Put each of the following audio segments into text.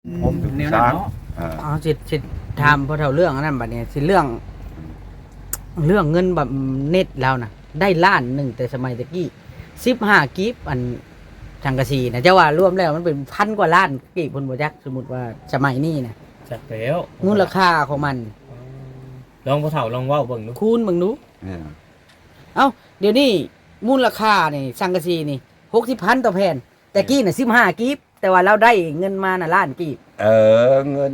ອືມ ຜົມເປັນຜູ້ສ້າງ ແນວນັ້ນເນາະ ເອີ ເອົາ ຊິ ຊິຖາມພໍ່ເຖົ້າເລື່ອງອັນນັ້ນບັດນີ້ ຊິເລື່ອງ ເລື່ອງເງິນບຳເໜັດລາວນະ ໄດ້ລ້ານໜຶ່ງ ແຕ່ສະໄໝແຕ່ກີ້ ສິບຫ້າກີບ ອັນ ສັງກະສີນະ ເຈົ້າວ່າລວມແລ້ວມັນເປັນພັນກວ່າລ້ານກີບພຸ້ນບໍ່ຈັກ ສົມມຸດວ່າສະໄໝນີ້ນະ ຈັກແລ້ວ ມູນລະຄ່າຂອງມັນ ອືມ ລອງພໍ່ເຖົ້າລອງເວົ້າເບິ່ງດູ ຄູນເບິ່ງດູ ເອີ ເອົ້າ ດຽວນີ້ມູນລະຄ່ານີ້ ສັງກະສີນີ້ ຫົກສິບພັນຕໍ່ແຜ່ນ ແຕ່ກີ້ນະສິບຫ້າກີບ ແຕ່ວ່າລາວໄດ້ເງິນມານະລ້ານກີບ ເອີ ເງິນ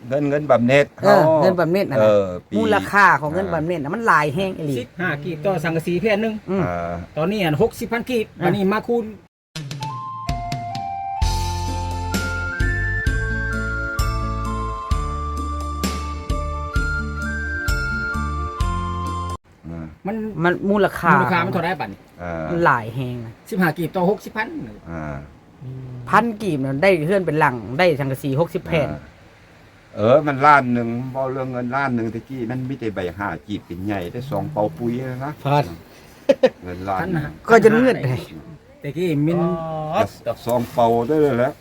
ເງິນ ເງິນບຳເໜັດ ເອີ ເຮົາ ເງິນບຳເໜັດນະ ເອີ ປີ ມູນລະຄ່າຂອງເງິນ ອ່າ ບຳເໜັດນະ ມັນຫຼາຍແຮງອີ່ຫຼີ ສິບຫ້າກີບຕໍ່ສັງກະສີແຜ່ນໜຶ່ງ ອືມ ອ່າ ຕອນນີ້ອັນຫົກສິບພັນກີບ ອ່າ ອັນນີ້ມາຄູນ ອ່າ ມັນ ມັນມູນລະຄ່າ ມູນລະຄ່າມັນເທົ່າໃດບາດນີ້? ອ່າ ມັນຫຼາຍແຮງນະ ສິບຫ້າກີບຕໍ່ຫົກສິບພັນ ອ່າ ອືມ ພັນກີບນະ ໄດ້ເຮືອນເປັນຫຼັງ ໄດ້ສັງກະສີຫົກສິບແຜ່ນ ອ່າ ເອີ ມັນລ້ານໜຶ່ງ ເວົ້າເລື່ອງເງິນລ້ານໜຶ່ງ ແຕ່ກີ້ມັນມີແຕ່ໃບຫ້າກີບ ເປັນໃຫຍ່ໄດ້ສອງເປົາປຸ໋ຍນະ ພັນ ເງິນລ້ານໜຶ່ງ ຂ້ອຍຈົນເງືອດເດ້ ແຕ່ກີ້ມິນ ອໍ ສອງເປົາໄດ້ເລີຍແຫຼະ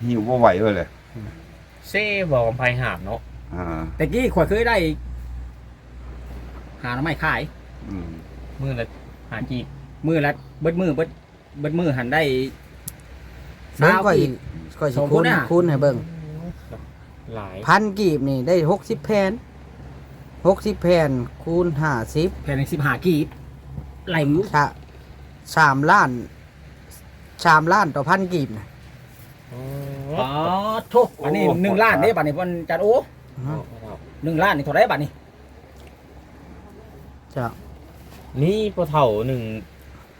ຫິ້ວບໍ່ໄຫວເລີຍແຫຼະ ເຊບໍ່ກຳໄພຫາບເນາະ ອ່າ ແຕ່ກີ້ຂ້ອຍເຄີຍໄດ້ ຫາໜໍ່ໄມ້ຂາຍ ອືມ ມື້ລະຫ້າກີບ ມື້ລະ ເບິດມື້ ເບິດ ເບິດມື້ຫັ້ນໄດ້ ເບິ່ງ ຊາວ ຂ້ອຍ ກີບ ຂ້ອຍຊິ ສອງຄົນ ຄູນ ນະ ຄູນໃຫ້ເບິ່ງ ຫຼາຍ ພັນກີບນີ້ໄດ້ຫົກສິບແຜ່ນ ຫົກສິບແຜ່ນຄູນຫ້າສິບ ແຜ່ນໜຶ່ງສິບຫ້າກີບ ໄລ່ມັນຢູ່ ສະ ສາມລ້ານ ສາມລ້ານຕໍ່ພັນກີບນະ ອໍ ອໍ ໂທ້ ອັນນີ້ ໂອ້ ໜຶ່ງລ້ານເດ້ ບາດນີ້ ອາຈານໂອ ອືຮຶ ອໍ ໜຶ່ງລ້ານນີ້ເທົ່າໃດບາດນີ້? ເຈົ້າ ມີພໍ່ເຖົ້າໜຶ່ງ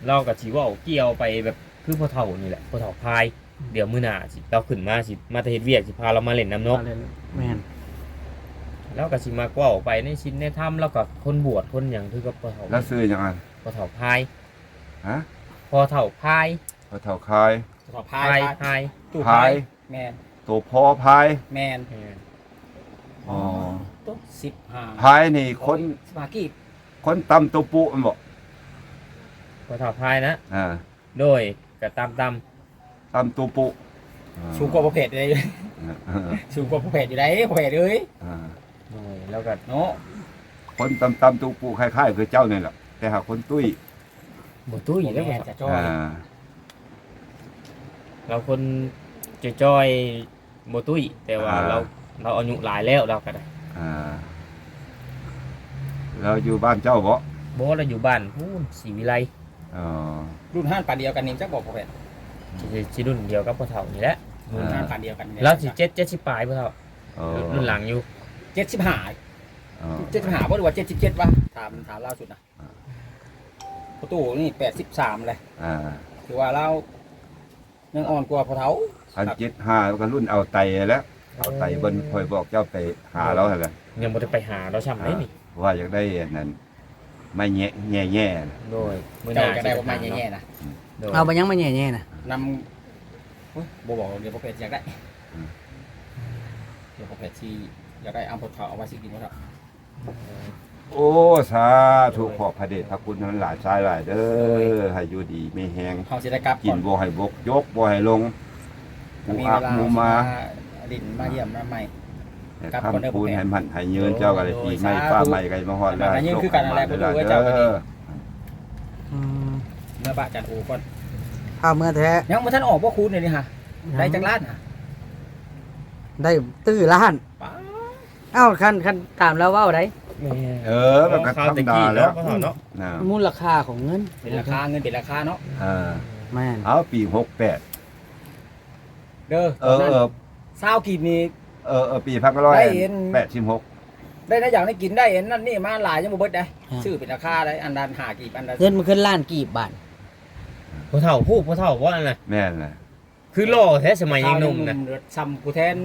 ລາວກໍຊິເວົ້າກ່ຽວໄປແບບຄືພໍ່ເຖົ້ານີ້ແຫຼະ ພໍ່ເຖົ້າພາຍ ອືມ ດຽວມື້ໜ້າຊິ ລາວຂຶ້ນມາ ຊິມາແຕ່ເຮັດວຽກ ຊິພາລາວມາຫຼິ້ນນຳເນາະ ມາຫຼິ້ນ ແມ່ນ ລາວກໍຊິມັກເວົ້າໄປໃນສິນໃນທຳ ລາວກໍຄົນບວດຄົນຫຍັງຄືກັບພໍ່ເຖົ້າ ລາວຊື່ຫຍັງ? ພໍ່ເຖົ້າພາຍ ຮະ? ພໍ່ເຖົ້າພາຍ ພໍ່ເຖົ້າຄາຍ ພໍ່ເຖົ້າພາຍ ພາຍ ພາຍ ພາຍ ຕູ້ພາຍ ພາຍ ແມ່ນ ໂຕພໍ່ພາຍ ແມ່ນ ແມ່ນ ອໍ ໂຕ ສິບຫ້າ ພາຍນີ້ຄົນ ສິບຫ້າກີບ ຄົນຕຳໂຕປຸແມ່ນບໍ່? ພໍ່ເຖົ້າພາຍນະ ອ່າ ໂດຍ ກະຕຳ ຕຳ ຕຳໂຕປຸ ອ່າ ສູງກວ່າພໍ່ແພດເດ້ ອ່າ ສູງກວ່າພໍ່ແພດຢູ່ໃດ໋ ພໍ່ແພດເອີຍ ອ່າ ໂດຍ ແລ້ວກໍເນາະ ຄົນຕຳ ຕຳໂຕປຸຄ້າຍໆຄືເຈົ້ານີ້ແຫຼະ ແຕ່ຫາກຄົນຕຸ້ຍ ບໍ່ຕຸ້ຍເດ້ ບໍ່ແມ່ນ ພໍ່ເຖົ້າ ຈະຈ້ອຍ ອ່າ ລາວຄົນຈ່ອຍໆ ບໍ່ຕຸ້ຍ ແຕ່ວ່າ ອ່າ ລາວ ລາວອາຍຸຫຼາຍແລ້ວ ລາວກໍໄດ້ ອ່າ ລາວຢູ່ບ້ານເຈົ້າບໍ່? ບໍ່ ລາວຢູ່ບ້ານພຸ້ນ ສີວິໄລ ອໍ ລຸ້ນຮ້ານປານດຽວກັນນີ້ຈັກບໍ່ ພໍ່ແພດ? ຊິ ຊິລຸ້ນດຽວກັບພໍ່ເຖົ້ານີ້ແຫຼະ ລຸ້ນຮ້ານປານດຽວກັນນີ້ແຫຼະ ລາວຊິເຈັດ ເຈັດສິບປາຍພໍ່ເຖົ້າ ອໍ ລຸ້ນຫຼັງຢູ່ ເຈັດສິບຫ້າ ອໍ ເຈັດສິບຫ້າບໍ່ ຫຼືວ່າເຈັດສິບເຈັດວະ? ຖາມ ຖາມລ່າສຸດນະ ອ່າ ພໍ່ຕູ້ນີ້ແປດສິບສາມແຫຼະ ອ່າ ຖືວ່າລາວຍັງອ່ອນກວ່າພໍ່ເຖົ້າ ຄັນເຈັດຫ້າກໍລຸ້ນເອົາໄຕແຫຼະ ເອົາໄຕ ເອີ ບ່ອນຂ້ອຍບອກເຈົ້າໄປຫາລາວຫັ້ນແຫຼະ ຍັງບໍ່ໄດ້ໄປຫາລາວຊ້ຳເດ້ນີ້ ອ່າ ວ່າຢາກໄດ້ອັນນັ້ນ ໄມ້ແຍະ ແຍະໆ ໂດຍ ມື້ໜ້າ ເຈົ້າຢາກໄດ້ບໍ່ໄມ້ແຍະໆນະ? ອືມ ໂດຍ ເອົາໄປຫຍັງໄມ້ແຍະໆນະ? ນຳ ໂອ້ຍ ບໍ່ບອກ ດຽວພໍ່ແພດຢາກໄດ້ ອືມ ດຽວພໍ່ແພດຊິຢາກໄດ້ ເອົາພໍ່ເຖົ້າເອົາໄວ້ຊິກິນບໍ່ເຖົ້າ? ໂອ້ ສາທຸ ຂໍພະເດດພະຄຸນໃຫ້ມັນຫຼາຍຊາຍຫຼາຍເດີ ໂດຍ ໃຫ້ຢູ່ດີມີແຮງ ເຮົາຊິໄດ້ກັບ ກິນບໍ່ໃຫ້ບົກ ຈົກບໍ່ໃຫ້ລົງ ມີເວລາ ອາ ໝູ່ມາ ຊິມາຫຼິ້ນມາຢ້ຽມມາໃໝ່ ໃຫ້ ກັບກ່ອນເດີ ຄຳຄູນ ໃຫ້ໝັ້ນໃຫ້ຍືນ ໂດຍ ເຈົ້າກໍໄດ້ ໂດຍ ປີໃໝ່ ສາທຸ ຟ້າໃໝ່ກໍມາຮອດແລ້ວ ໃຫ້ໝັ້ນໃຫ້ຍືນຄືກັນນັ້ນແຫຼະ ພໍ່ຕູ້ເອີຍ ເຈົ້າກໍໄດ້ ອືມ ເມືອບາດຈັນໂອກ່ອນ ພາເມືອແທ້ ຍັງບໍ່ທັນອອກບໍ່ຄູນເດນີ້ຫາ ຍັງ ໄດ້ຈັກລ້ານຫາ? ໄດ້ຕື້ລ້ານ ປາດ ເອົ້າ ຄັນ ຄັນຕາມລາວເວົ້າໄດ໋ ແມ່ນ ເອີ ມັນກໍທຳມະດາແລ້ວ ເນາະ ອືມ ນະ ມູນລະຄ່າຂອງເງິນ ເປັນລາຄາ ເງິນເປັນລາຄາເນາະ ເອີ ແມ່ນ ເອົາ ປີຫົກແປດ ເດີ ເອີ ຕອນນັ້ນ ເອີ ຊາວກີບນີ້ ເອີ ເອີ ປີພັນເກົ້າຮ້ອຍແປດສິບຫົກ ໄດ້ອັນ ໄດ້ນະ ຢາກໄດ້ກິນ ໄດ້ອັນນັ້ນນີ້ມາຫຼາຍ ຍັງບໍ່ເບິດເດ້ ອ່າ ຊື້ເປັນລາຄາໄດ໋ ອັນນັ້ນຫ້າກີບ ອັນນັ້ນ ເງິນມັນຄືລ້ານກີບບາດ ພໍ່ເຖົ້າ ຜູ້ ພໍ່ເຖົ້າບໍ່ອັນນະ ແມ່ນແຫຼະ ຄືຫຼໍ່ແທ້ສະໄໝຍັງໜຸ່ມນະ ສ່ຳຜູ້ແທນ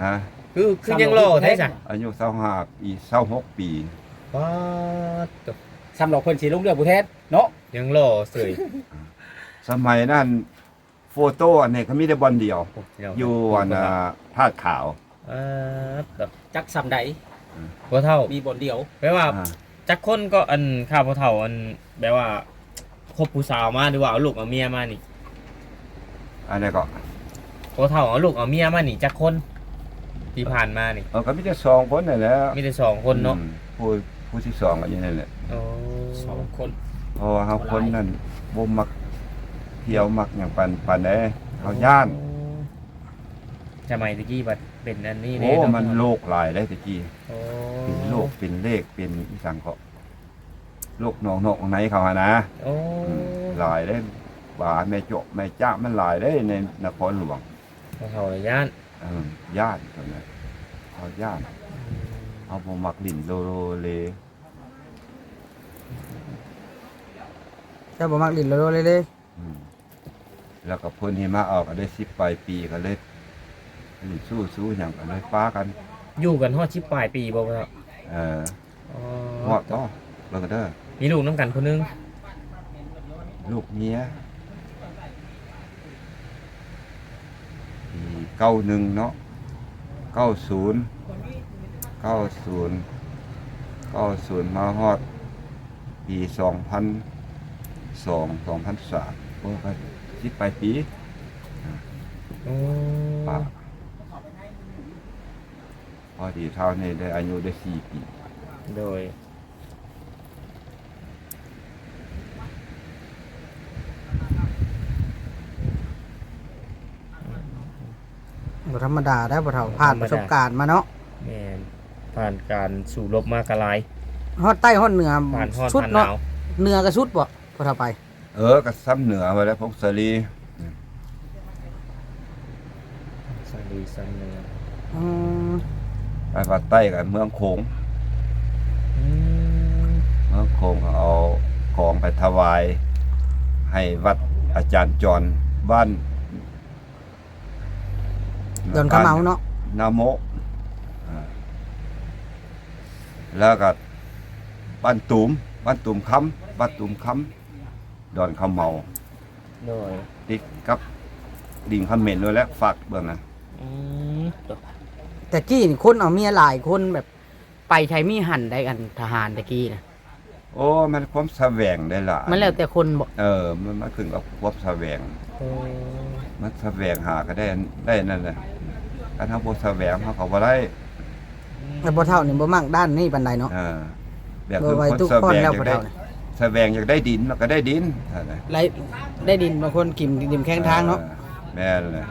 ຮະ ຄື ຄືຍັງຫຼໍ່ແທ້ຊະ ອາຍຸຊາວຫ້າປີ ຊາວຫົກປີ ປາດໂທ້ ສ່ຳຫຼໍ່ເພິ່ນຊິລົງເລືອກຜູ້ແທນເນາະ ຍັງຫຼໍ່ເສີຍ ສະໄໝນັ້ນໂຟໂຕ້ອັນນີ້ກໍມີແຕ່ບ່ອນດຽວ ໂອ້ ຢູ່ອັນ ອ່າ ທາດຂາວ ອ່າ ຈັກສ່ຳໃດ ອືມ ພໍ່ເຖົ້າ ມີບ່ອນດຽວ ແປວ່າ ອ່າ ຈັກຄົນກໍອັນຂ້າພໍ່ເຖົ້າ ອັນແບບວ່າຄົບຜູ້ສາວມາ ຫຼືວ່າເອົາລູກເອົາເມຍມານີ້ ອັນໃດກໍ ພໍ່ເຖົ້າເອົາລູກເອົາເມຍມານີ້ຈັກຄົນ ທີ່ຜ່ານມານີ້? ເອີ ກໍມີແຕ່ສອງຄົນນັ້ນແຫຼະ ມີແຕ່ສອງຄົນເນາະ. ອືມ ຜູ້ ຜູ້ທີສອງກໍຢູ່ນັ້ນແຫຼະ. ໂອ້ ສອງຄົນ. ເພາະວ່າເຮົາຄົນນັ້ນບໍ່ມັກທ່ຽວມັກຫຍັງປານ ປານໃດ ເຮົາຢ້ານ. ໂອ້ ສະໄໝແຕ່ກີ້ບັດເປັນອັນນີ້ເດ້. ໂອ້ ເນາະ ມັນໂລກຫຼາຍເດ້ແຕ່ກີ້. ໂອ້ ເປັນໂລກ ເປັນເລກ ເປັນອີ່ຫຍັງເກາະ ໂລກນອກນອກໃນເຂົາຫັ້ນນະ. ໂອ້ ອືມ ຫຼາຍເດ້ ບາແມ່ເຈາະແມ່ຈ້າ ມັນຫຼາຍເດ້ໃນນະຄອນຫຼວງ. ພວກເຮົາລະຢ້ານ. ເອີ ຢ້ານ ເຂົານະ ເຮົາຢ້ານ. ອືມ ເຮົາບໍ່ມັກຫຼິ້ນໂລເລ. ເຈົ້າບໍ່ມັກຫຼິ້ນໂລເລເລີຍ? ອືມ ແລ້ວກໍເພິ່ນເຮັດມາເອົາກໍໄດ້ສິບປາຍປີ ກໍເລີຍ ເປັນຊູ້ໆຫຍັງກໍເລີຍປະກັນ. ຢູ່ກັນຮອດສິບປາຍປີບໍ່? ເອີ ຮອດບໍ່? ເບິ່ງເດີ ມີລູກນຳກັນຜູ້ໜຶ່ງ. ລູກເມຍ ປີເກົ້າໜຶ່ງເນາະ ເກົ້າສູນ ເກົ້າສູນ ເກົ້າສູນ ມາຮອດປີສອງພັນສອງ ສອງພັນສາມ ໂອ້ ກໍສິບປາຍປີ. ໂອ້ ປະ ພໍດີເທົ່ານີ້ໄດ້ອາຍຸໄດ້ສີ່ປີ. ໂດຍ ບໍ່ທຳມະດາໄດ໋ ພໍ່ເຖົ້າ ຜ່ານປະສົບການມາເນາະ. ແມ່ນ ຜ່ານການສູ້ລົບມາກະຫຼາຍ ຮອດໃຕ້ຮອດເໜືອ ຜ່ານຮ້ອນຜ່ານໜາວ ສຸດເນາະ. ເໜືອກໍສຸດບໍ່ ພໍ່ເຖົ້າໄປ? ເອີ ກໍຊຳເໜືອພຸ້ນແຫຼະ ຜົ້ງສາລີ ສາລີຊຳເໜືອ. ອືມ ໄປພາກໃຕ້ກໍເມືອງໂຂງ. ອືມ ເມືອງໂຂງກໍເອົາຂອງໄປຖວາຍໃຫ້ວັດອາຈານຈອນ ບ້ານ ດອນຂະເໝົາເນາະ ນາໂມະ ອ່າ ແລ້ວກໍບ້ານຕູມ ບ້ານຕູມຄຳ ວັດຕູມຄຳ ດອນຂະເໝົາ. ໂດຍ ຕິດກັບດິງຂະເໝນໂດຍແຫຼະ ຟາກເບື້ອງນັ້ນ. ອືມ ແຕ່ກີ້ນີ້ຄົນເອົາເມຍຫຼາຍຄົນ ແບບໄປໃສມີຫັ້ນໄດ໋ ອັນທະຫານແຕ່ກີ້ນະ. ໂອ້ ມັນຄວາມສະແຫວງໄດ໋ລະ ມັນແລ້ວແຕ່ຄົນບໍ? ເອີ ມັນ ມັນຂຶ້ນກັບຄວາມສະແຫວງ. ໂອ້ ມັນສະແຫວງຫາກໍໄດ້ ໄດ້ນັ້ນແຫຼະ ຄັນເຮົາບໍ່ສະແຫວງເຮົາກໍບໍ່ໄດ້. ແຕ່ພໍ່ເຖົ້ານີ້ບໍ່ມັກດ້ານນີ້ປານໃດເນາະ. ເອີ ແບບ ບໍ່ໄຫວ ທຸກຄົນສະແຫວງຢາກໄດ້ ສະແຫວງຢາກໄດ້ດິນ ມັນກໍໄດ້ດິນ ໄດ້ ໄດ້ດິນ ບາງຄົນກິນດິນແຄມທາງເນາະ. ເອີ ແມ່ນແຫຼະ.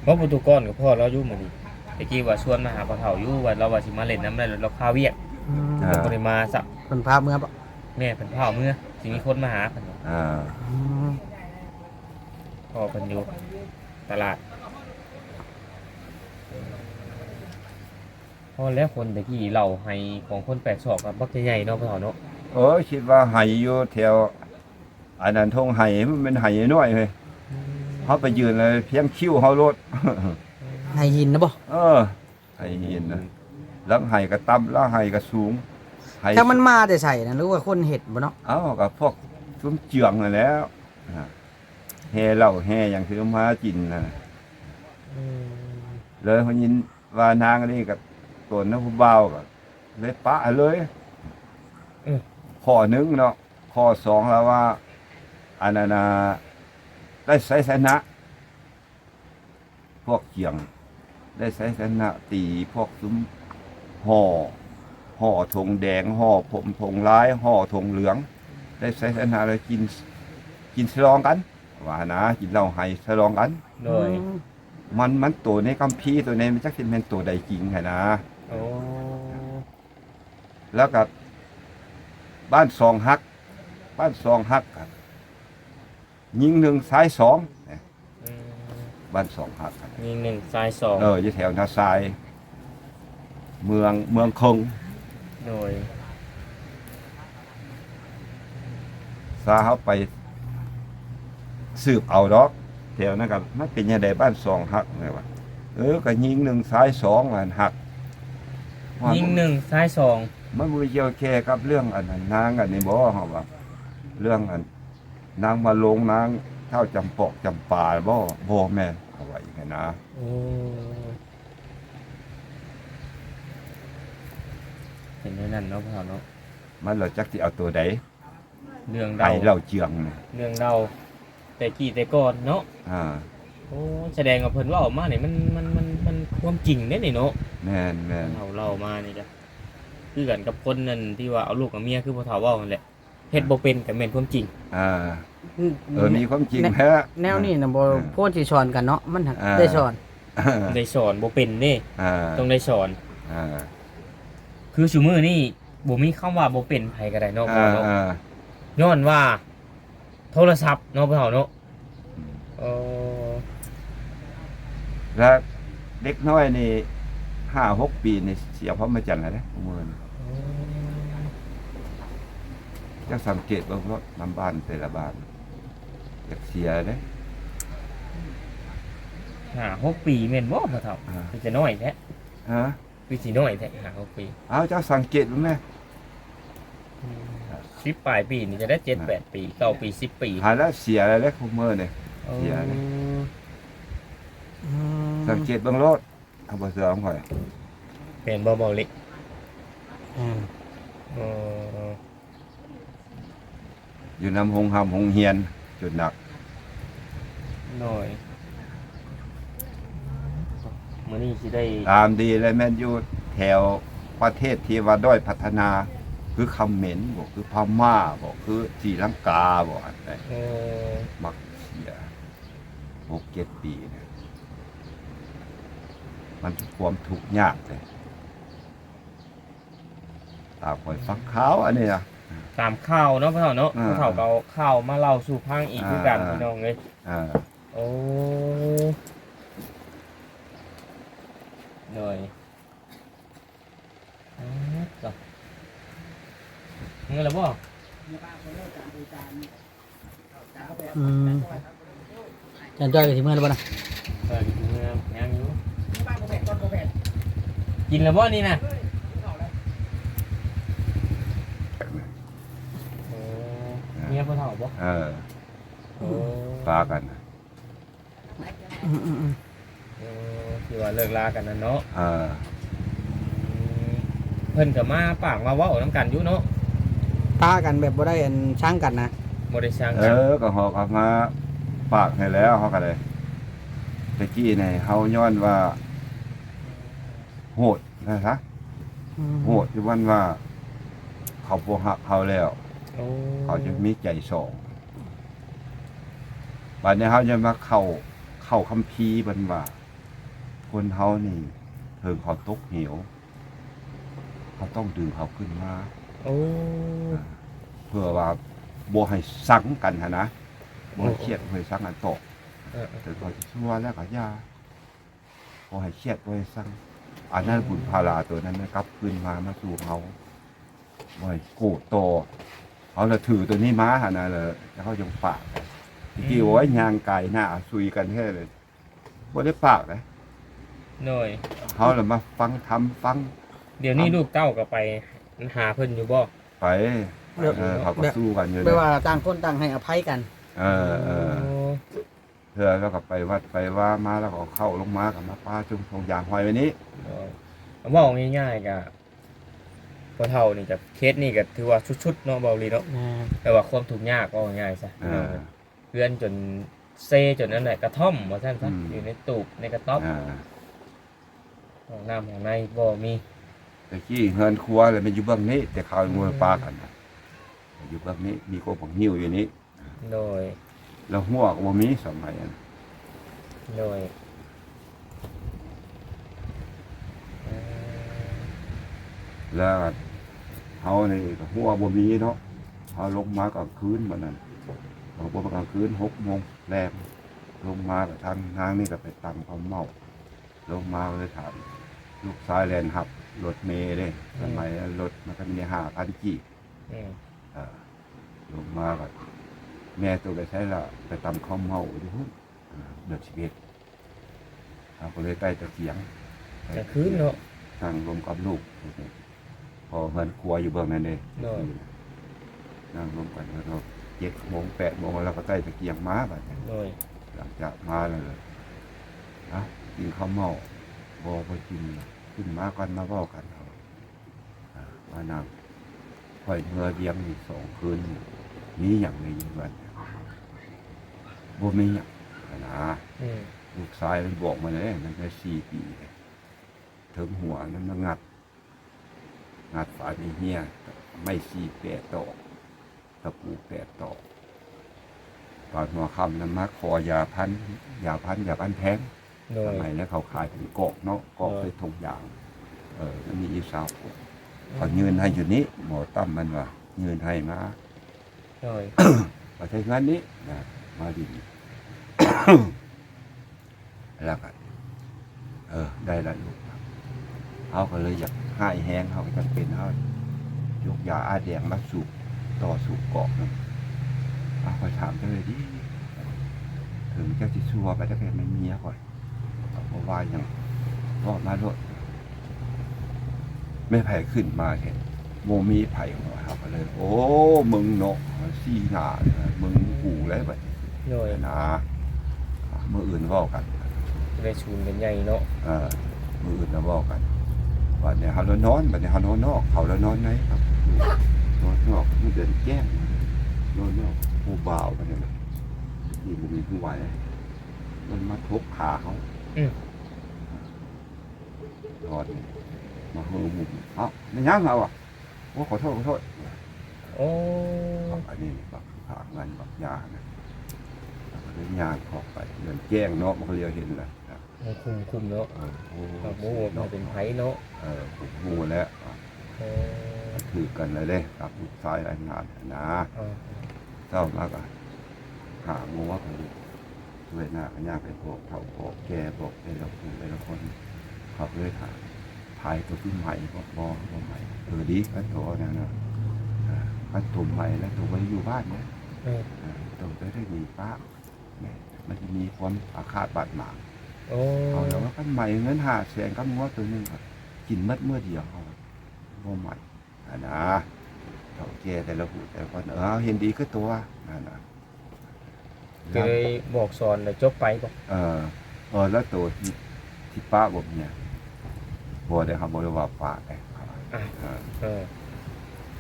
ເພາະປະຕູກອນກັບພໍ່ລາວຢູ່ມື້ນີ້ ແຕ່ກີ້ວ່າຊວນມາຫາພໍ່ເຖົ້າຢູ່ ວ່າລາວວ່າຊິມາຫຼິ້ນນຳ ແລ້ວລາວຄາວຽກ. ອືມ ເພິ່ນບໍ່ໄດ້ມາຊ້ຳ. ເພິ່ນພາເມືອບໍ? ແມ່ນ ເພິ່ນພາເມືອ ຊິມີຄົນມາຫາເພິ່ນ. ອ່າ ອືມ ພໍ່ເພິ່ນຢູ່ຕະຫຼາດ. ພໍແລ້ວ ຄົນແຕ່ກີ້ເລົ່າໄຮ່ຂອງຄົນແປດສອກກໍບັກໃຫຍ່ໆເນາະ ພໍ່ເຖົ້າເນາະ. ເອີ ຄິດວ່າໄຮ່ຢູ່ແຖວ ອັນນັ້ນທົ່ງໄຮ່ ມັນເປັນໄຮ່ນ້ອຍເຮີ້ຍ. ອືມ ເຮົາໄປຢືນແລ້ວພຽງຄິ້ວເຮົາໂລດ. ໄຮ່ຫີນນະບໍ? ເອີ ໄຮ່ຫີນນະ. ອືມ ຫຼັງໄຮ່ກໍຕ່ຳ ຫຼັງໄຮ່ກໍສູງ. ໄຮ່ ຈັກມັນມາແຕ່ໃສນະ ຫຼືວ່າຄົນເຮັດບໍເນາະ? ເອົ້າ ກໍພວກຊຸມເຈືອງນັ້ນແຫຼະ ແຫ່ເຫຼົ້າແຫ່ຫຍັງຄືມາກິນນະ. ອືມ ເລີຍເຮົາຍິນວ່ານາງອັນນີ້ກໍຕົນນຳຜູ້ບ່າວ ກໍເລີຍປະເລີຍ. ອືມ ຂໍ້ໜຶ່ງເນາະ. ຂໍ້ສອງລະວ່າ ອັນນັ້ນນະ ໄດ້ໄຊຊະນະ ພວກຈຽງ ໄດ້ໄຊຊະນະ ຕີພວກຊຸມຫໍ່ ຫໍ່ຖົງແດງ ຫໍ່ຜົມຖົງລາຍ ຫໍ່ຖົງເຫຼືອງ ໄດ້ໄຊຊະນະ ແລ້ວກິນ ກິນສະຫຼອງກັນ ວ່າຫັ້ນນະ ກິນເຫຼົ້າໄຮ່ສະຫຼອງກັນ. ໂດຍ ອືມ ມັນ ມັນໂຕໃນຄຳພີໂຕໃນ ມັນຈັກຊິແມ່ນໂຕໃດຈິງຫັ້ນນະ. ໂອ້ ແລ້ວກໍບ້ານສອງຮັກ ບ້ານສອງຮັກ ຍິງໜຶ່ງຊາຍສອງ. ອືມ ບ້ານສອງຮັກ ຍິງໜຶ່ງຊາຍສອງ. ເອີ ຢູ່ແຖວນາຊາຍ ເມືອງ ເມືອງເຄິງ. ໂດຍ ຊາເຮົາໄປສືບເອົາດອກ ແຖວນັ້ນກໍມັນເປັນຈັ່ງໃດ ບ້ານສອງຮັກນີ້ວ່າ. ເອີ ກໍຍິງໜຶ່ງຊາຍສອງ ອັນຮັກ ຍິງໜຶ່ງຊາຍສອງ. ມັນບໍ່ກ່ຽວແກ່ກັບເລື່ອງອັນນັ້ນນາງອັນນີ້ບໍ ເຮົາວ່າ ເລື່ອງອັນ ນາງມາລົງ ນາງທ້າວຈຳປອກຈຳປາບໍ? ບໍ່ແມ່ນ ເຂົາວ່າອີກຫັ້ນນະ. ໂອ້ ເປັນແນວນັ້ນເນາະ ພໍ່ເຖົ້າເນາະ. ມັນລະຈັກຊິເອົາໂຕໃດ ເລື່ອງເລົ່າ ໄຮ່ເລົ່າເຈືອງນີ້ ເລື່ອງເລົ່າແຕ່ກີ້ແຕ່ກ່ອນເນາະ. ອ່າ ໂອ້ ສະແດງວ່າເພິ່ນເວົ້າອອກມານີ້ ມັນ ມັນ ມັນ ມັນຄວາມຈິງເດ້ນີ້ເນາະ. ແມ່ນໆ ເຮົາເລົ່າມານີ້ກະຄືກັນກັບຄົນນັ້ນທີ່ວ່າເອົາລູກເອົາເມຍ ຄືພໍ່ເຖົ້າເວົ້າຫັ້ນແຫຼະ ເຮັດບໍ່ເປັນກະແມ່ນຄວາມຈິງ. ອ່າ ເອີ ມີຄວາມຈິງແທ້ ແນວນີ້ນະ ບໍ່ ອ່າ ຄວນຊິສອນກັນເນາະ ມັນ ອ່າ ໄດ້ສອນ ໄດ້ສອນບໍ່ເປັນເດ້. ອ່າ ຕ້ອງໄດ້ສອນ. ອ່າ ຄືຊຸມື້ນີ້ບໍ່ມີຄຳວ່າບໍ່ເປັນໃຜກະໄດ້ເນາະ ອ່າ ເນາະ ອ່າ ຍ້ອນວ່າໂທລະສັບເນາະ ພໍ່ເຖົ້າເນາະ. ອືມ ເອີ ແລະເດັກນ້ອຍນີ້ຫ້າຫົກປີນີ້ເສຍພຣມມະຈັນແລ້ວເດ້ ມື້ນີ້. ອືມ ເຈົ້າສັງເກດເບິ່ງໂລດ ນຳບ້ານແຕ່ລະບ້ານ ຢາກເສຍເດ້. ຫ້າຫົກປີແມ່ນບໍ່ພໍ່ເຖົ້າ? ອ່າ ຄືຈະນ້ອຍແທ້. ຮະ? ຄືຊິນ້ອຍແທ້ ຫ້າຫົກປີ. ເອົາ ເຈົ້າສັງເກດເບິ່ງແດ່. ອືມ ສິບປາຍປີນີ້ຈະໄດ້ເຈັດແປດປີ ເກົ້າປີ ສິບປີ ຫາແລ້ວເສຍແລ້ວເດ້ ຄຸມື້ນີ້. ເສຍແລ້ວ. ອືມ ສັງເກດເບິ່ງໂລດ ຖ້າບໍ່ເຊື່ອຂອງຂ້ອຍ. ແມ່ນບໍ່ ເບົາລິ? ແມ່ນ. ເອີ ຢູ່ນຳໂຮງຮ່ຳໂຮງຮຽນຈຸດໜັກ. ໂດຍ ມື້ນີ້ຊິໄດ້ ຕາມດີແລະ ແມ່ນຢູ່ແຖວປະເທດທີ່ວ່າດ້ອຍພັດທະນາ ຄືຂະເໝນບໍ ຄືພະມ້າບໍ ຄືສີລັງກາບໍ ອັນໃດ. ເອີ ມັກເສຍຫົກເຈັດປີນີ້ ມັນຄວາມທຸກຍາກເດ້. ຕາມຂ້ອຍຟັງຂ່າວອັນນີ້ນະ ຕາມຂ່າວເນາະ ພໍ່ເຖົ້າເນາະ. ອ່າ ພໍ່ເຖົ້າກະເອົາຂ່າວມາເລົ່າສູ່ຟັງອີກຄືກັນ ອ່າ ພີ່ນ້ອງເອີຍ. ອ່າ ໂອ້ ໂດຍ ອືມ ເມືອແລ້ວບໍ່? ອືມ ຈານຈ້ອຍກະຊິເມືອແລ້ວບໍ່ນະ? ເອີ ກະຊິເມືອ ຍັງຢູ່. ກິນແລ້ວບໍ່ນີ້ນະ? ໂອ້ ເມຍພໍ່ເຖົ້າບໍ່? ເອີ ໂອ້ ປາກັນນະ. ອືມໆໆ ເອີ ທີ່ວ່າເລີກລາກັນນັ້ນເນາະ. ເອີ ອືມ ເພິ່ນກະມາປາກມາເວົ້ານຳກັນຢູ່ເນາະ ປາກັນແບບບໍ່ໄດ້ອັນຊັງກັນນະ. ບໍ່ໄດ້ຊັງກັນ. ເອີ ກະເຮົາກະມາປາກໃຫ້ແລ້ວ ເຮົາກະໄດ້ ແຕ່ກີ້ນີ້ເຮົາຍ້ອນວ່າໂຫດນະຊະ. ອືມ ໂຫດທີ່ມັນວ່າເຂົາບໍ່ຮັກເຮົາແລ້ວ. ໂອ້ ເຂົາຈະມີໃຈສອງ. ບາດນີ້ເຮົາຍັງມາເຂົ້າ ເຂົ້າຄຳພີເພິ່ນວ່າ ຄົນເຮົານີ້ເຖິງເຂົາຕົກເຫວ ເຮົາຕ້ອງດຶງເຂົາຂຶ້ນມາ. ໂອ້ ເພື່ອວ່າບໍ່ໃຫ້ຊັງກັນຫັ້ນນະ ບໍ່ໃຫ້ຄຽດ ບໍ່ໃຫ້ຊັງກັນຕອບ. ເອີໆ ເຖິງເຂົາຈະຊົ່ວແລ້ວກະຢ່າ ບໍ່ໃຫ້ຄຽດ ບໍ່ໃຫ້ຊັງ. ອັນນັ້ນບຸນພາລາໂຕນັ້ນມັນກັບຄືນມາ ມາສູ່ເຮົາ ບໍ່ໃຫ້ໂກດຕໍ່. ເຮົາລະຖືໂຕນີ້ມາຫັ້ນນະ ລະເຮົາຈັ່ງປາກ. ແຕ່ກີ້ ອືມ ໂອ້ຍ ຍ່າງກາຍໜ້າຊຸຍກັນແທ້ເລີຍ ບໍ່ໄດ້ປາກເດ້. ໂດຍ ເຮົາລະມາຟັງທຳຟັງ. ດຽວນີ້ລູກເຕົ້າກະໄປຫາເພິ່ນຢູ່ບໍ່? ໄປ. ແບບ ເອີ ເຂົາກະສູ້ກັນຢູ່ ແບບວ່າຕ່າງຄົນຕ່າງໃຫ້ອະໄພກັນ. ເອີໆ ໂອ້ ເທື່ອລາວກະໄປວັດໄປວາມາ ລາວກະເອົາເຂົ້າລົງມາ ກະມາປາຈຸ່ມຖົງຢາງຫ້ອຍໄວ້ນີ້. ເວົ້າງ່າຍໆ ກະ ພໍ່ເຖົ້ານີ້ກະ ເຄສນີ້ກະຖືວ່າສຸດໆເນາະ ເບົາລີເນາະ. ແມ່ນ. ແຕ່ວ່າຄວາມທຸກຍາກ ເວົ້າງ່າຍຊະ ເອີ ເຮືອນຈົນເຊ ຈົນອັນໃດ ກະທ່ອມວ່າຊັ້ນຊະ. ອືມ ຢູ່ໃນຕູບໃນກະຕ໊ອບ. ອ່າ ຫ້ອງນ້ຳຫ້ອງໃນບໍ່ມີ. ແຕ່ກີ້ເຮືອນຄົວລະແມ່ນຢູ່ເບື້ອງນີ້ ແຕ່ເຂົາຍັງບໍ່ໄດ້ປາກັນນະ ຢູ່ເບື້ອງນີ້ ມີກົກບັກງິ້ວຢູ່ນີ້. ໂດຍ ລະຮົ້ວກະບໍ່ມີສະໄໝນັ້ນ. ໂດຍ ເອີ ລະເຮົານີ້ກະຮົ້ວບໍ່ມີເນາະ. ເຮົາລົງມາກາງຄືນບາດນັ້ນ ເຮົາບໍ່ມາກາງຄືນ ຫົກໂມງແລງ ລົງມາກະທາງນາງນີ້ກະໄປຕຳເຂົ້າເໝົາ ລົງມາເລີຍຖາມ ລູກຊາຍແລ່ນຮັບລົດເມເດ້. ອືມ ສະໄໝລົດມັນກະມີຫ້າພັນກີບ. ອືມ ເອີ ລົງມາກະ ແມ່ໂຕໄປໃສລະ? ໄປຕຳເຂົ້າເໝົາຢູ່ພຸ້ນ ເດືອນສິບເອັດ. ເຮົາກະເລີຍໄຕ້ຕະກຽງ ກາງຄືນເນາະ ນັ່ງລົມກັບລູກ ເພາະເຮືອນຄົວຢູ່ເບື້ອງນັ້ນເດ້. ໂດຍ ນັ່ງລົມກັນ ແລ້ວກະເຈັດໂມງແປດໂມງ ລາວກະໄຕ້ຕະກຽງມາບາດນີ້. ໂດຍ ຫຼັງຈາກມາແລ້ວ ເອົາ ກິນເຂົ້າເໝົາ? ບໍ່ ບໍ່ກິນ. ຂຶ້ນມາກ່ອນ ມາເວົ້າກັນ. ເອົາ ມານັ່ງ ຂ້ອຍເມືອວຽງນີ້ສອງຄືນ ມີຫຍັງໃນເຮືອນ? ບໍ່ມີຫຍັງຫັ້ນນະ. ອືມ ລູກຊາຍມັນບອກມາແລ້ວ ມັນໄດ້ສີ່ປີ ເຖິງຫົວມັນມາງັດ ງັດຝາໜີເຮຍ ໄມ້ສີ່ແປດຕອກ ຕະປູແປດຕອກ ຕອນຫົວຄ່ຳນຳມາຂໍຢາພັນ ຢາພັນ ຢາພັນແພງ. ໂດຍ ສະໄໝນັ້ນເຂົາຂາຍເປັນກອກເນາະ ກອກ ໂດຍ ໃສ່ຖົງຢາງ ເອີ ມັນມີຢູ່ຊາວກອກ ເຂົາຍື່ນໃຫ້ຢູ່ນີ້ ໝໍຕັ້ມມັນວ່າຍື່ນໃຫ້ມາ ໂດຍ ມາໃສ່ເຮືອນນີ້ນະ ມາດິນ ແລ້ວກໍ ເອີ ໄດ້ລະລູກ ເຮົາກໍເລີຍຢາກຮ້າຍແຮງ ເຮົາກໍຈຳເປັນ ເຮົາຍົກຢາອາແດງມາສູບ ຕໍ່ສູບກອກໜຶ່ງ ເຮົາກໍຖາມເຈົ້າເລີຍດີ ເຖິງເຈົ້າຊິຊົ່ວກໍໄດ້ ແມ່ນເມຍຂ້ອຍ ກໍບໍ່ວ່າຫຍັງ ເວົ້າມາໂລດ ແມ່ນໃຜຂຶ້ນມາແທ້ ບໍ່ມີໃຜ ເຮົາກໍເລີຍ ໂອ້ ມຶງເນາະ ຊີ້ໜ້າ ມຶງກູແລ້ວບັດນີ້ ໂດຍ ນະ ມື້ອື່ນເວົ້າກັນ ໄດ້ສູນກັນໃຫຍ່ເນາະ ເອີ ມື້ອື່ນລະເວົ້າກັນ ບັດນີ້ເຮົາລະນອນ ບັດນີ້ເຮົານອນນອກ ເຂົາລະນອນໃນ ນອນນອກ ມື້ເດືອນແຈ້ງ ນອນນອກ ຜູ້ບ່າວບັດນີ້ນະ ທີ່ມັນມີຜູ້ໃຫຍ່ ມັນມາທົກຂາເຮົາ ອືມ ຖອດນີ້ ມາເຮີໝູ່ ເອົ້າ ແມ່ນຫຍັງເຮົາອະ ໂອ້ ຂໍໂທດ ຂໍໂທດ ໂອ້ ບັກອັນນີ້ ບັກຂ້າງເງິນ ບັກຢານະ ແລ້ວກໍເລີຍຍ່າງເຂົ້າໄປ ເດີນແຈ້ງເນາະ ມັນກໍລຽວເຫັນລະ ມັນຄຸມ ຄຸມເນາະ ເອີ ໂອ້ ໂອ້ ເປັນໃຜເນາະ ເອີ ຮູ້ແລ້ວ ເອີ ຖືກກັນແລ້ວເດ້ ກັບລູກຊາຍຫຼາຍນານນະ ເອີ ເຊົ້າມາກໍຫາງົວ ຊ່ວຍໜ້າກໍຍ່າງໄປບອກເຖົ້າບອກແກ່ ບອກແຕ່ລະຄົນແຕ່ລະຄົນ ເຂົາເລີຍຖາມ ຂາຍຕົວໃໝ່ບໍ່? ບໍ່ ບໍ່ໃໝ່ ເອີ ດີ ຄັນໂຕເອົາແນວນັ້ນ ເອີ ຄັນໂຕໃໝ່ແລ້ວໂຕບໍ່ໄດ້ຢູ່ບ້ານເດ້ ເອີ ເອີ ໂຕຈະໄດ້ໜີປະ ແມ່ນ ມັນຊິມີຄວາມອາຄາດບາດໝາງ ໂອ້ ເອົາແລ້ວວ່າ ຄັນໃໝ່ເງິນຫ້າແສນກັບງົວໂຕໜຶ່ງ ກໍກິນໝົດມື້ດຽວ ເຮົາບໍ່ໃໝ່ ຫັ້ນນະ ເຖົ້າແກ່ແຕ່ລະຜູ້ແຕ່ລະຄົນ ເອີ ເຮົາເຫັນດີຄືຕົວຫັ້ນນະ ກໍເລີຍບອກສອນແລ້ວຈົບໄປບໍ? ເອີ ເອີ ແລ້ວໂຕທີ່ ທີ່ປະບໍ່ເມຍ? ບໍ່ໄດ້ ເຮົາບໍ່ໄດ້ວ່າປະເດ້ ອ່າ ເອີ ເອີ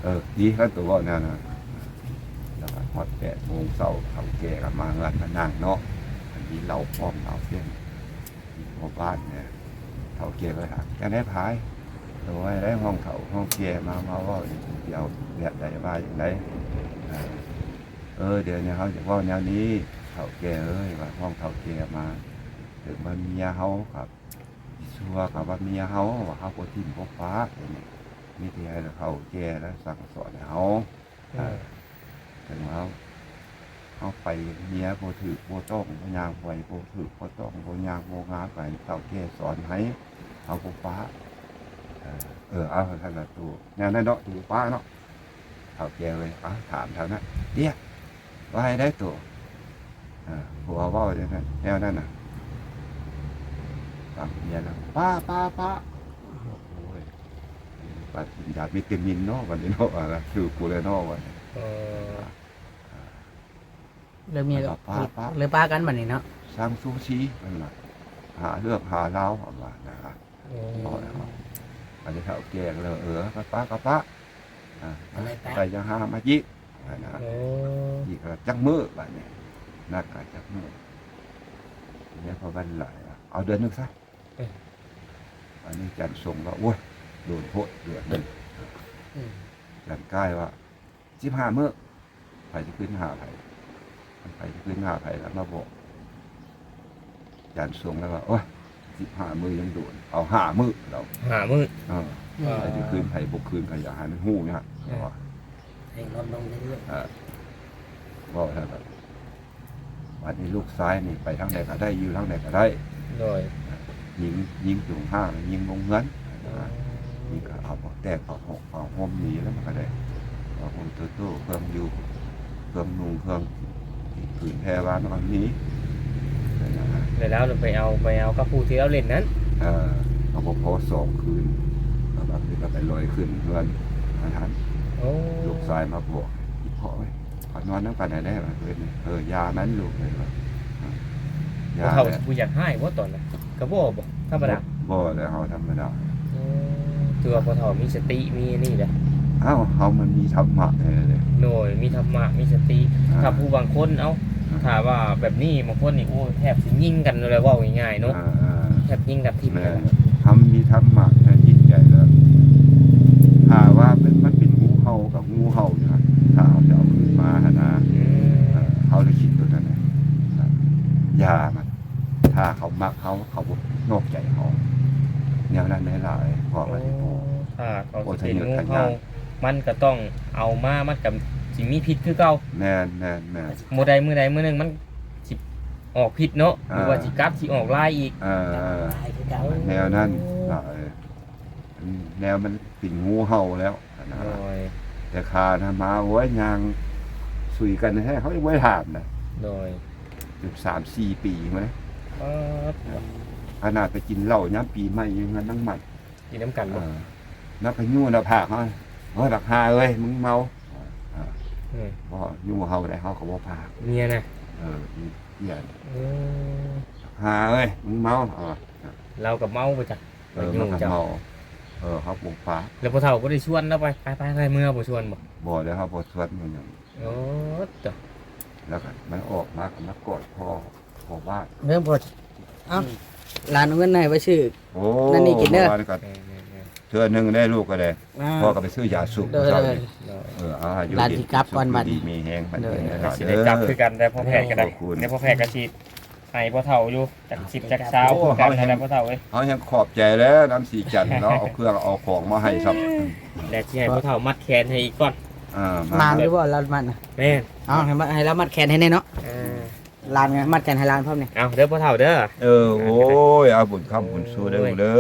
ເອີ ດີ ຄັນໂຕເວົ້າແນວນັ້ນ ແລ້ວກໍຮອດແປດໂມງເຊົ້າ ເຖົ້າແກ່ກໍມາເຮືອນມານັ່ງເນາະ ມັນມີເຫຼົ້າພ້ອມ ເຫຼົ້າເປັນ ມີພໍ່ບ້ານແດ່ ເຖົ້າແກ່ກໍຖາມ ຈັ່ງໃດພາຍ? ໂອ້ຍ ໄດ້ຮອງເຖົ້າຮອງແກ່ມາ ມາເວົ້າ ຊິເອົາແບບໃດ ວ່າຈັ່ງໃດ? ເອີ ດຽວນີ້ເຮົາຈະເວົ້າແນວນີ້ ເຖົ້າແກ່ເອີຍ ວ່າຮອງເຖົ້າແກ່ມາ ເຖິງວ່າເມຍເຮົາກໍຊິຊົ່ວກໍວ່າເມຍເຮົາ ວ່າເຮົາບໍ່ຖິ້ມບໍ່ປະ ມີແຕ່ໃຫ້ເຖົ້າແກ່ລະສັ່ງສອນໃຫ້ເຮົາ ເອີ ເຖິງວ່າເຮົາ ເຮົາໄປເມຍບໍ່ຖືກບໍ່ຕ້ອງ ບໍ່ຍ່າງໄປບໍ່ຖືກບໍ່ຕ້ອງ ບໍ່ຍ່າງບໍ່ງາມ ກໍໃຫ້ເຖົ້າແກ່ສອນໃຫ້ ເຮົາບໍ່ປະ ເອີ ເອີ ເອົາ ຊັ້ນລະໂຕ ແນວນັ້ນເນາະ ໂຕບໍ່ປະເນາະ ເຖົ້າແກ່ເອີຍ ເອົາ ຖາມເທົ່ານັ້ນ ເດ ວ່າໃຫ້ໄດ້ໂຕ ເອີ ຜົວເວົ້າຈັ່ງນັ້ນ ແນວນັ້ນນະ ຕາມເມຍນະ ປະ ປະ ປະ ໂອ້ຍ ປະກິນຢາວິຕາມິນເນາະ ບັດນີ້ເນາະ ວ່າລະ ຖືກກູແລ້ວເນາະ ວ່າ ເອີ ເລີຍເມຍ ປະ ປະ ເລີຍປະກັນບັດນີ້ເນາະ ສັ່ງຊູຊີ ເພິ່ນວ່າ ຫາເລື່ອງຫາລາວ ເພິ່ນວ່ານະ ໂອ້ ເອົາແລ້ວ ອັນນີ້ເຖົ້າແກ່ກໍເລີຍ ເອີ ປະ ປະ ປະ ອ່າ ໄປ ໄປ ຢ່າຫາມາຈິກ ຫັ້ນນະ ໂອ້ ອີກຈັກມື້ບາດນີ້ ນັດກັນຈັກມື້ ເມຍກໍວັນຫຼາຍ ເອົາເດືອນໜຶ່ງຊະ ເອີ ອັນນີ້ຈັນສົງກໍ ໂອ້ຍ ໂດນໂພດເດືອນໜຶ່ງ ອືມ ຈັນກາຍວ່າ ສິບຫ້າມື້ ໃຜຊິຂຶ້ນຫາໃຜ ໃຜຊິຂຶ້ນຫາໃຜ ແລ້ວມາບອກ ຈັນສົງແລ້ວວ່າ ໂອ້ຍ ສິບຫ້າມື້ຍັງໂດນ ເອົາຫ້າມື້ລາວ ຫ້າມື້ ເອີ ເອີ ໃຜຊິຄືນໃຜບໍ່ຄືນກໍຢ່າໃຫ້ມັນຮູ້ນະ ເອີ ເຮົາວ່າ ໃຫ້ລດລົງເລື້ອຍໆ ເອີ ເວົ້າແລ້ວກໍ ບັດນີ້ລູກຊາຍນີ້ໄປທາງໃດກໍໄດ້ ຢູ່ທາງໃດກໍໄດ້ ໂດຍ ຍິງ ຍິງຈົງຫ້າງ ຍິງລົງເຮືອນ ອືມ ຍິງກໍເອົາ ແຕ່ເອົາ ເອົາຫົ່ມໜີແລ້ວ ມັນກໍໄດ້ເອົາຫົ່ມໂຕໂຕ້ ເຄື່ອງຢູ່ ເຄື່ອງນຸ່ງ ເຄື່ອງ ທີ່ຜືນແຜ່ວານອນນີ້ ແລ້ວລາວໄປເອົາ ໄປເອົາກັບຜູ້ທີ່ລາວຫຼິ້ນນັ້ນ ເອີ ເອົາບໍ່ພໍສອງຄືນ ແລ້ວບາດນີ້ກໍໄປລອຍຂຶ້ນເຮືອນອັນນັ້ນ ໂອ້ ລູກຊາຍມາບອກ ອີ່ພໍ່ເອີຍ ເຮົານອນນຳກັນແດ່ ເອີ ຢ່າມັນລູກເອີຍ ວ່າ ຢ່າ ພໍ່ເຖົ້າ ແຫຼະ ຊິບໍ່ຢາກຮ້າຍບໍ່ຕອນນັ້ນ ກໍບໍ່ ບໍ່ ທຳມະດາ ບໍ່ ບໍ່ແຫຼະ ເຮົາທຳມະດາ ໂອ້ ຖືວ່າພໍ່ເຖົ້າມີສະຕິ ມີອັນນີ້ແຫຼະ ເອົ້າ ເຮົາມັນມີທຳມະແທ້ເດ້ ໂດຍ ມີທຳມະ ມີສະຕິ ອ່າ ຖ້າຜູ້ບາງຄົນ ເອົ້າ ຖ້າວ່າແບບນີ້ ບາງຄົນນີ້ ໂອ້ ແທບຊິຍິງກັນຢູ່ແລ້ວ ເວົ້າງ່າຍໆເນາະ ອ່າໆ ແທບຍິງກັນຖິ້ມ ແມ່ນ ແລ້ວ ທຳມີທຳມະໃນຈິດໃຈແລ້ວ ຖ້າວ່າເປັນ ມັນເປັນງູເຫົ່າກັບງູເຫົ່າຢູ່ຫັ້ນ ຖ້າເຮົາຈະເອົາຄືນມາຫັ້ນນະ ອືມ ເອີ ເຮົາລະຄິດໂຕນັ້ນນະ ຢ່າມັນ ຖ້າເຂົາມັກເຮົາ ເຂົາບໍ່ນອກໃຈເຮົາ ແນວນັ້ນຫຼາຍໆ ເພາະວ່າ ໂອ້ ທີ່ ໂອ້ ຖ້າເຂົາຊິເປັນງູເຫົ່າ ມັນກໍຕ້ອງເອົາມາ ມັນກໍຊິມີພິດຄືເກົ່າ ແມ່ນໆໆ ມື້ໃດມື້ໃດມື້ໜຶ່ງມັນຊິອອກພິດເນາະ ອ່າ ຫຼືວ່າຊິກັດຊິອອກລາຍອີກ ເອີ ລາຍຄືເກົ່າ ແນວນັ້ນ ໂອ້ ຫຼາຍ ອືມ ແນວມັນເປັນງູເຫົ່າແລ້ວຫັ້ນນະ ໂດຍ ແຕ່ຂ້ານະມາ ໂອ້ຍ ຍ່າງສຸຍກັນແທ້ ເຮົາຍັງບໍ່ໄດ້ຖາມນະ ໂດຍ ຈົນສາມສີ່ປີມາເດ້ ປາດ ຂະໜາດໄປກິນເຫຼົ້າຍາມປີໃໝ່ຢູ່ເຮືອນນາງໝັດ ກິນນຳກັນບໍ່? ເອີ ແລ້ວກໍຍູ້ໜ້າຜາກເຮົາ ໂອ້ຍ ບັກຫ່າເອີຍ ມຶງເມົາ ເອີ ບໍ່ຍູ້ເຮົາໄດ້ ເຮົາກໍບໍ່ພາກ ເມຍນະ ເອີ ອີ ເມຍ ເອີ ບັກຫ່າເອີຍ ມຶງເມົາ ເອີ ລາວກໍເມົາບໍ່ຈັກ ເອີ ມັນກໍເມົາ ເອີ ເຮົາບໍ່ພາກ ແລ້ວພໍ່ເຖົ້າບໍ່ໄດ້ຊວນລາວໄປ ໄປໆ ໄປເມືອ ບໍ່ຊວນບໍ່? ບໍ່ແລ້ວ ເຮົາບໍ່ຊວນບໍ່ຫຍັງ ໂອ້ ຕະ ແລ້ວກໍມັນອອກມາກໍມາກອດພໍ່ ພໍ່ບ້ານ ເບິ່ງພໍ່ ເອົ້າ ອືມ ຫຼານເອົາເງິນໃຫ້ໄປຊື້ ໂອ້ ນັ້ນນີ້ກິນເດີ ເມື່ອວານນີ້ກໍ ແມ່ນໆໆ ເທື່ອໜຶ່ງໄດ້ລູກກໍໄດ້ ອ່າ ພໍ່ກໍໄປຊື້ຢາສູບ ໂດຍ ເຊົ້ານີ້ ໂດຍ ເອີ ເອົາ ຢູ່ ຫຼານຊິກັບກ່ອນບັດ ດີມີແຮງບັດນີ້ ໂດຍ ຫຼານ ຊິໄດ້ກັບຄືກັນ ແຕ່ພໍ່ແພດກໍໄດ້ ເອີ ຂອບຄຸນ ແຕ່ພໍ່ແພດກໍຊິໃຫ້ພໍ່ເຖົ້າຢູ່ ຈັກສິບຈັກຊາວ ໂອ້ ຄືກັນ ເຮົາແຮງ ພໍ່ເຖົ້າເອີຍ ເຮົາແຮງຂອບໃຈແລ້ວ ນຳສີຈັນເນາະ ເອົາເຄື່ອງເອົາຂອງມາໃຫ້ຊ້ຳ ແລ້ວຊິໃຫ້ພໍ່ເຖົ້າມັດແຂນໃຫ້ອີກກ່ອນ ອ່າ ມາ ນານຢູ່ບໍ່ລາວມັດນະ ແມ່ນ ເອົາ ໃຫ້ມັດ ໃຫ້ລາວມັດແຂນໃຫ້ແດ່ເນາະ ເອີ ຫຼານມັດແຂນໃຫ້ຫຼານພ້ອມນີ້ ເອົາເດີພໍ່ເຖົ້າເດີ ເອີ ໂອ້ຍ ເອົາບຸນຄ້ຳບຸນຊູເດີ ໂອ້ຍ ເດີ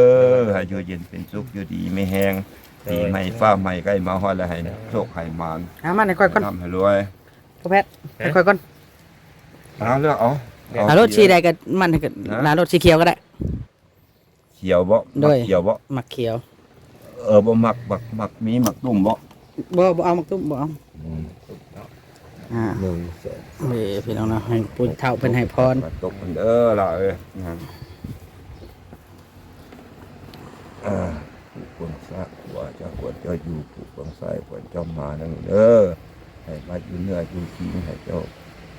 ໃຫ້ຢູ່ເຢັນເປັນສຸກ ຢູ່ດີມີແຮງ ໂດຍ ປີໃໝ່ຟ້າໃໝ່ໃກ້ມາຮອດແລ້ວ ໃຫ້ໂຊກໃຫ້ໝານ ເອົາມັດໃຫ້ຂ້ອຍກ່ອນ ໃຫ້ຮ່ຳໃຫ້ລວຍ ພໍ່ແພດ ຮະ ໃຫ້ຂ້ອຍກ່ອນ ເອົາເລືອກເອົາ ເອົາລົດສີໃດກໍມັດໃຫ້ ນະ ລາລົດສີຂຽວກໍໄດ້ ຂຽວບໍ່? ໂດຍ ມັກຂຽວບໍ່? ມັກຂຽວ ເອີ ບໍ່ມັກ ມັກ ມັກມີໝາກຕຸ້ມບໍ່? ບໍ່ ບໍ່ເອົາໝາກຕຸ້ມ ບໍ່ເອົາ ອືມ ອ່າ ໜຶ່ງ ສອງ ເອີ ພີ່ນ້ອງເນາະ ໃຫ້ຜູ້ເຖົ້າເພິ່ນໃຫ້ພອນ ຕົກເພິ່ນເດີຫຼ້າເອີຍ ອ່າ ຜູ້ຄວນຊາດ ຄູບາອາຈານຄວນເຈົ້າຢູ່ ຜູ້ຄວນຊາຍຄວນເຈົ້າມານັ້ນເດີ ໃຫ້ມາຢູ່ເໜືອຢູ່ຄີງ ໃຫ້ເຈົ້າ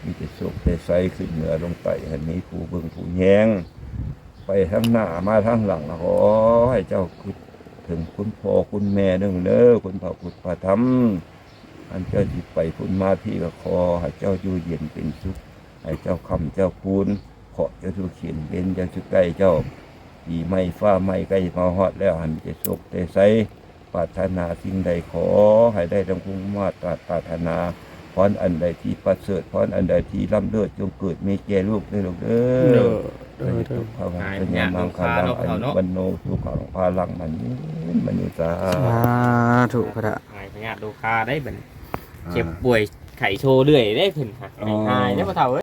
ມີແຕ່ໂຊກແຕ່ໄຊ ຂຶ້ນເໜືອລົງໃຕ້ ໃຫ້ມີຜູ້ເບິ່ງຜູ້ແຍງ ໄປທາງໜ້າມາທາງຫຼັງ ຂໍໃຫ້ເຈົ້າຄິດເຖິງຄຸນພໍ່ຄຸນແມ່ເດີ ຄຸນພະພຸດພະທຳ ອັນເຈົ້າຊິໄປພຸ້ນມາພີ້ ກໍຂໍໃຫ້ເຈົ້າຢູ່ເຢັນເປັນສຸກ ໃຫ້ເຈົ້າຄ້ຳເຈົ້າຄູນ ເຄາະຢ່າສູ່ຂຽນ ເວັນຢ່າສູ່ໃກ້ເຈົ້າ ປີໃໝ່ຟ້າໃໝ່ໃກ້ມາຮອດແລ້ວ ໃຫ້ມີແຕ່ໂຊກແຕ່ໄຊ ປາດຖະໜາສິ່ງໃດຂໍໃຫ້ໄດ້ດັ່ງມຸ່ງມາດປາດຖະໜາ ພອນອັນໃດທີ່ປະເສີດ ພອນອັນໃດທີ່ລ້ຳເລີດ ຈົ່ງເກີດມີແກ່ລູກເດີລູກເດີ ໂດຍ ໂດຍ ໂດຍ ຫາຍພະຍາດໂລຄາເນາະ ພະເຖົ້າເນາະ ອາຍຸ ວັນໂນ ສຸຂັງ ພະລັງ ມະນີ ມະນີ ສາ ສາທຸ ພະ ຫາຍພະຍາດໂລຄາໄດ້ບັດນີ້ ອ່າ ເຈັບປ່ວຍໄຂ້ໂຊເລື້ອຍເດ້ເພິ່ນ ອໍ ຫາຍເດ້ພໍ່ເຖົ້າເອີຍ.